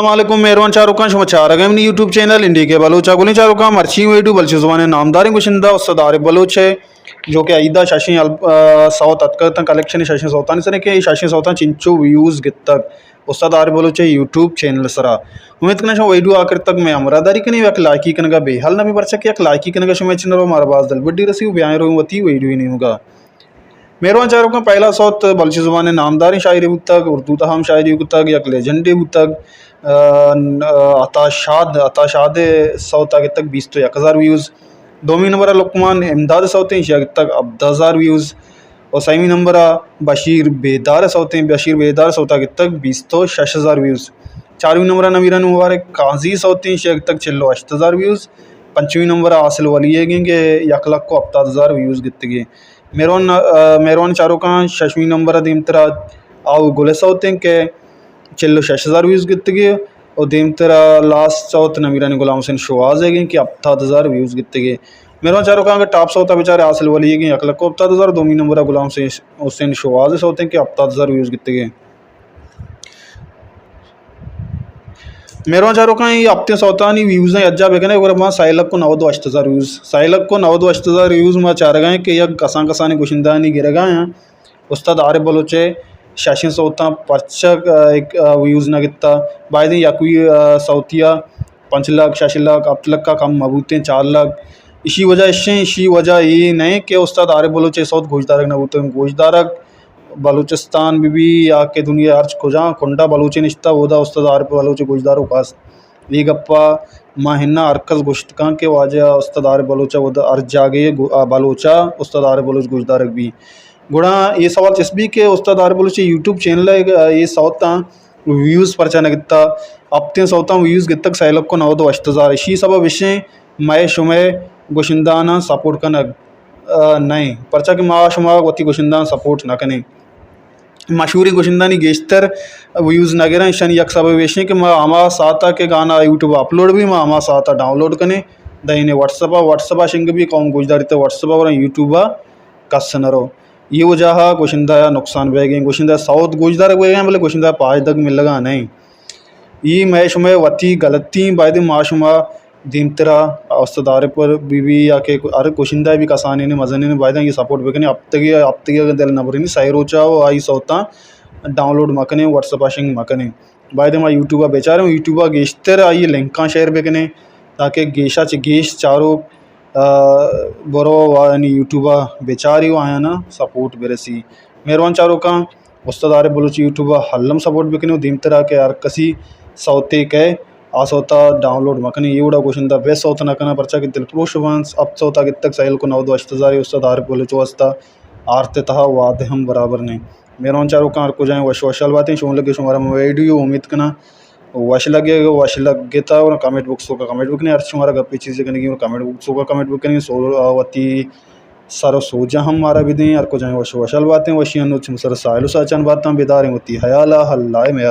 السلام علیکم مہروان چاروکاں، شما چارگ ءَ منی یوٹیوب چینل انڈی کے بلوچ ءَ۔ گلیں چاروکاں، مرچی ویڈیو بلوچی زبان ءِ نامداریں گشندہ استاد عارف بلوچ ءِ، جو کہ عیدا ششیں ال-، آ، سوت اتکگ تاں، کلیکشن ششیں سوتانی سر کہ اے ششیں سوتاں چنچو ویوز گتگ استاد عارف بلوچ ءِ یوٹیوب چینل ءِ سرا۔ امید کناں شما ویڈیو آخر تک مئے ہمراہ داری کنیں، یک لائکی کنگا بے حال نہ بی، پرچا کہ یک لائکی کنگا شمئے چینل ءَ مارا باز دلبڈی رسی و بیائیں رویں وتی ویڈیو نیمگا۔ مہروان چاروکاں، پہلا سوت بلوچی زبان ءِ نامداریں شاعرے بوتگ، اردو تہا ہم شاعری کتگ، یک لیجنڈے بوتگ، آ، عطا شاد، عطا شاد ءِ سوت ءَ گتگ بیست و یک ہزار ویوز۔ دومی نمبر ءَ لقمان امداد ءِ سوتیں، ایشی ءَ گتگ ہبدہ ہزار ویوز۔ و سیمی نمبر ءَ بشیر بیدار ءِ سوتیں، بشیر بیدار ءِ سوت ءَ گتگ بیست و شش ہزار ویوز۔ چارمی نمبر ءَ نمیران مبارک قاضی ءِ سوتیں، ایشی ءَ گتگ چل و ہشت ہزار ویوز۔ پنچمی نمبر ءَ حاصل ولی ئیگیں کہ یک لکھ و ہپتاد ہزار ویوز گتگی۔ مہروان، آ، مہروان چاروکاں، ششمی نمبر ءَ دیمترا آؤ گل ءِ سوتیں کہ چل و شش ہزار ویوز گتگی و دیمترا لاسٹ سوت نمیرانی غلام حسین شوہاز ئیگیں کہ ہپتاد ہزار ویوز گتگی۔ مہروان چاروکاں، اگر ٹاپ سوت ءَ بچارے حاصل ولی ئیگیں یک لکھ و ہپتاد ہزار، دومی نمبر ءَ غلام حسین، حسین شوہاز ءِ سوتیں کہ ہپتاد ہزار ویوز گتگی۔ مہروان چاروکاں، اے ہپتیں سوتانی ویوزاں یکجا بکنے، گڑا ما سئے لکھ و نود و ہشت ہزار ویوز، سئے لکھ و نود و ہشت ہزار ویوز ما چارگا ایں کہ یک کسان کسانیں گشندہانی گرگا ایں۔ استاد عارف بلوچ ءِ ششیں سوتاں پرچا، آ، ایک، آ، ویوز نہ گتا؟ بایدیں یک وی-، آ، سوتی ءَ پنچ لکھ، شش لکھ، ہپت لکھ ءَ کم مہ بوتیں، چار لکھ۔ اشی وجہ اشیں، اشی وجہ اے نہ کہ استاد عارف بلوچ ءِ سوت گوشدارگ نہ بوتیں، گوشدارگ بلوچستان بہ بی یا کہ دنیا ہرچ کجا کنڈا بلوچے نشتہ، اودا استاد عارف بلوچ گوشداروک است۔ اے گپا ما ہنا ہر کس گوشت کن کہ واجہ استاد عارف بلوچ اودا ہر جاگہ گو-، آ، بلوچا استاد عارف بلوچ گوشدارگ بی۔ گڑا اے سوال چست بی کہ استاد عارف بلوچ یوٹیوب چینل ءَ اے سوتاں ویوز پرچا نہ گتا؟ ہپتیں سوتاں ویوز گتگ سئے لکھ و نود و ہشت ہزار۔ اشی سبب اشیں مئے شمئے گشندہاناں سپورٹ کنگ، آ، نہ ایں، پرچا کہ ما شما وتی گشندہاں سپورٹ نہ کنیں۔ مشہوریں گشندہانی گیشتر ویوز نہ گراں، اشانی یک سبب ایشیں کہ ما ہما ساعتا کہ گانا یوٹیوب اپلوڈ بی، ما ہما ساعتا ڈاؤنلوڈ کنیں، دئینے واٹس اپا، واٹس اپا شنگ بی، قوم گوشداریتا واٹس اپا وراں، یوٹیوبا کس نہ رو۔ اے وجہا گشندہ ءَ نقصان بیگیں، گشندہ ءَ سوت گوشدارگ بیگیں، بلے گشندہ ءَ پائدگ ملگا نہ ایں۔ اے مئے شمئے وتی غلطی ایں، بایدیں ما شما دیمترا استاد عارف پر بی بی یا کہ ہر گشندہ بی کسانیں مزنیں بایدیں اے سپورٹ بکنیں۔ ہپتگی، ہپتگی اگر دل نہ برینی، سئے روچا و آئی سوتاں ڈاؤنلوڈ مکنیں، واٹس اپا شنگ مکنیں۔ بایدیں ما یوٹیوبا بچاریں، یوٹیوبا گیشتر آئی لنکاں شیئر بکنیں تاکہ گیشا چہ گیش چاروک، آ، برو و یعنی یوٹیوبا بچاری و آیانا سپورٹ برسی۔ مہروان چاروکاں، استاد عارف بلوچ یوٹیوب ءَ الم سپورٹ بکنیں و دیمترا کہ ہر کسی سوتے کئے آ سوتا ڈاؤنلوڈ مکنیں۔ اے وڑا گشندہ بے سوت نہ کناں، پرچا کہ دلپروش بنت۔ ہپت سوتا گتگ سئے لکھ و نود و ہشت ہزار، استاد عارف بلوچ واسطہ آرت تہا وعدے ہم برابر نہ ایں۔ مہروان چاروکاں، ہر کجائیں وش وشحال باتیں۔ شون لگے شمارا ویڈیو، امید کناں وش لگے، وش لگتا اور کمنٹ باکس توکا کمنٹ بکنیں۔ ہر شمارا گپے چیزے کنگی اور کمنٹ باکس توکا کمنٹ بکنیں۔ سو، وتی سر و سوجاں ہم مارا بدیں۔ ہر کجائیں وش وشحال باتیں۔ وشی انو چم سر ساحل و ساچان باتاں۔ بداریں وتی حیالا، اللہ میار۔